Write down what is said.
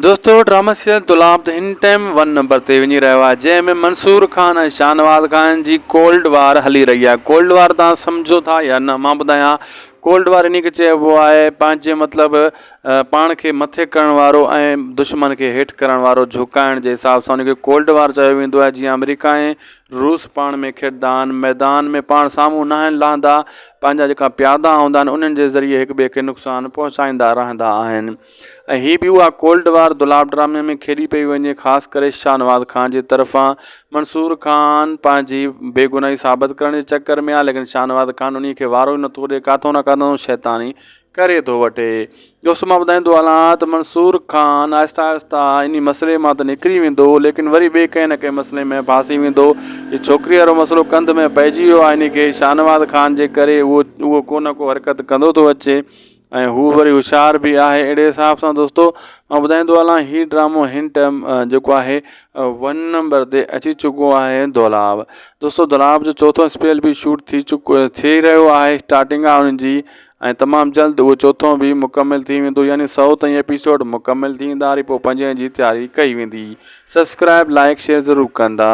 دوستو drama serial دولاب ته هن ٽائيم ون نمبر تي وڃي رهيو آهي جنهن ۾ منصور خان ۽ شاهنواز خان جي ڪولڊ وار هلي رهي آهي ڪولڊ وار تان سمجهو ٿا يا نه مان ٻڌايان ڪولڊ وار انهي کي چئبو آهي پنهنجي مطلب پاڻ کي مٿي ڪرڻ وارو ۽ دشمن کي هيٺ ڪرڻ وارو جهڪائڻ جي حساب سان ان کي ڪولڊ وار چيو ويندو آهي جيئن آمريڪا ۽ روس پاڻ ۾ کيڏندا آهن ميدان ۾ پاڻ سامهون ناهن لهندا پنهنجا جيڪا پيادا هوندا آهن انهن جي ذريعي هڪ ٻئي کي نقصان پهچائيندا رهندا آهن ۽ هي به اها ڪولڊ وار دولاب ڊرامي ۾ کيڏي پئي وڃي خاص ڪري شاهنواز خان جي طرفان منصور خان پنهنجي بيگناهي ثابت ڪرڻ جي چڪر ۾ آهي ليڪن شاهنواز خان انهي کي وارو ئي نٿو ڏي ڪاٿو نه ڪاٿو شيطاني ڪري ٿو وٺي دوستو مان ٻڌائيندو هلان ته منصور خان آهستي آهستي انهي مسئلي مان ته نڪري ويندو ليڪن وري ٻئي ڪنهن نه ڪنهن مسئلي ۾ ڦاسي ويندو هي ڇوڪري وارو مسئلو ڪنڌ ۾ پئجي ويو آهي انهي کي شاهنواز خان جي ڪري اهو اهو ڪو نه ڪو حرڪت ڪندو ٿو اچي ۽ هو وري هوشيار به آهي اهڙي حساب سان دوستو مان ٻڌائيندو هلان هي ڊرامو هن ٽائيم جيڪو آهي ون نمبر تي اچي چڪو آهي دولاب دوستو دولاب جو چوٿون اسپيل به شوٽ ٿي چڪو ٿي رهيو آهي اسٽارٽنگ آهي ان جي ۽ تمام جلد اهو چوٿون به مڪمل ٿي ويندو يعني سو تائين ايپيسوڊ مڪمل ٿي ويندا وري پوء پنجين جي تياري ڪئي ويندي سبسڪرائب لائڪ شيئر ضرور ڪندا.